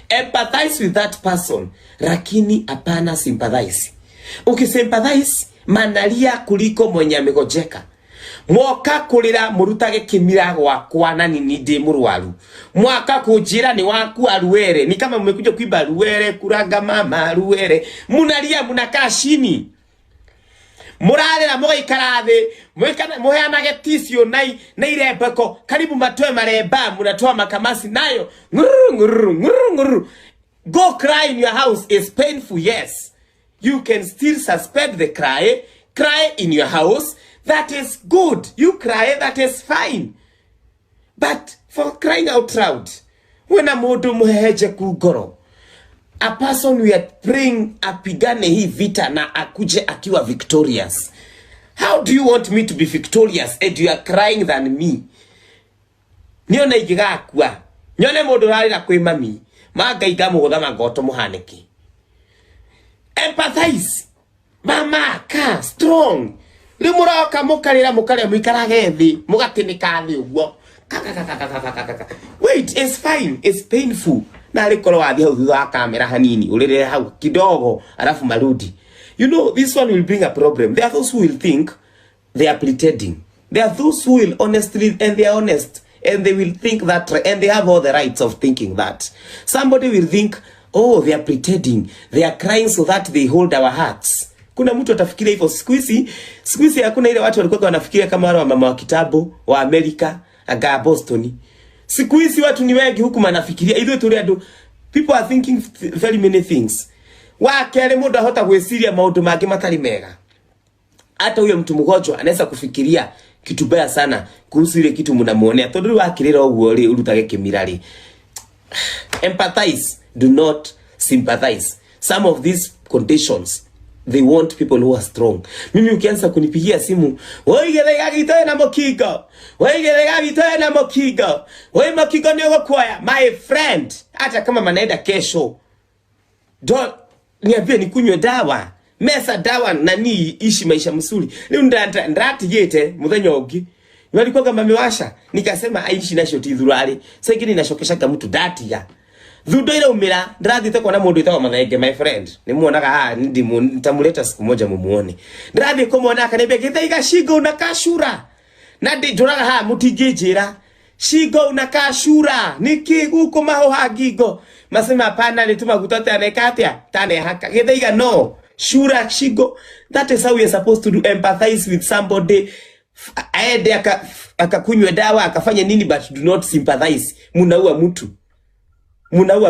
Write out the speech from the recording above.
Empathize with that person, lakini hapana sympathize. Ukisympathize manalia kuliko mwenye amegojeka. Mwoka kurira murutage kimira gwakwa na nini ndi murwaru. Mwaka kunjira ni waku aruere, ni kama mmekuja kuiba ruere, kuraga mama ruere. Munalia munakaa chini. Murarira mugaikara thi, muheanage tissue na irembeko, karibu matoe maremba, munatoa makamasi nayo nguru nguru nguru nguru. Go cry in your house is painful, yes. You can still suspend the cry, cry in your house, that is good. You cry, that is fine. But for crying out loud, wena mundu muhehenjeku ngoro, a person we are praying apigane hii vita na akuje akiwa victorious. How do you want me to be victorious and you are crying than me? Niona ingĩgakua nyone mũndũ ũrarĩra kwĩ mami ma Ngai ngamũgũtha magoto mũhanĩke. Empathize, mama ka strong. Rĩu mũroka mũkarĩra mũkarĩa mũikarage thĩ mũgatĩnĩka thĩ ũguo. Kakakakakakakaka. Wait, it's fine, it's painful. Na rĩkorwo wathiĩ hau thutha wa kamera hanini ũrĩrĩre hau kidogo alafu marudi. You know, this one will bring a problem. There are those who will think they are pretending. There are those who will honestly, and they are honest, and they will think that, and they have all the rights of thinking that. Somebody will think, oh, they are pretending. They are crying so that they hold our hearts. Kuna mtu atafikiria hivyo. Siku hizi hakuna ile watu walikuwa wanafikiria kama wale wa mama wa kitabu wa Amerika aga Boston. Siku hizi watu ni wengi huku manafikiria ithuĩ tũrĩ andũ, people are thinking very many things. Wa kerĩ, mũndũ ahota gwĩciria maũndũ mangĩ matarĩ mega. Hata huyo mtu mgonjwa anaweza kufikiria kitu baya sana kuhusu ile kitu mnamuonea, tondu rĩu wakĩrĩra ũguo rĩ, ũrutage kĩmira rĩ. Empathize, do not sympathize. Some of these conditions, they want people who are strong. Mimi ukianza kunipigia simu, "Woi, githaiga gitũ na mũkingo, woi, githaiga gitũ na mũkingo, woi, mũkingo nĩ ũgũkuoya," my friend, hata kama manaenda kesho, don't niambie nikunywe dawa, mesa dawa na ni ishi maisha mzuri. Rĩu ndatigĩte mũthenya ũngĩ walikuwa mamewasha, nikasema aishi nacio ti thurari. Sasa ingine inashokeshaga mtu, ndatiga thundo iraumĩra. Ndirathiĩte kuona mũndũ wĩtagwo Mathenge, my friend, nĩmuonaga haha, nitamuleta siku moja mumuone. Ndirathiĩ kũmuona akaniambia, "Githaiga, shingo unakashura." Na ndũraga haha, mũtingĩnjĩra shingo unakashura niki guku mahuha ngingo. Masema hapana, nĩ tũmaguta taneka atĩa tanehaka. Githaiga, no shura shingo. That is how we are supposed to do. Empathize with somebody, aende akakunywe dawa, akafanya nini, but do not sympathize. Munaua mtu, munaua.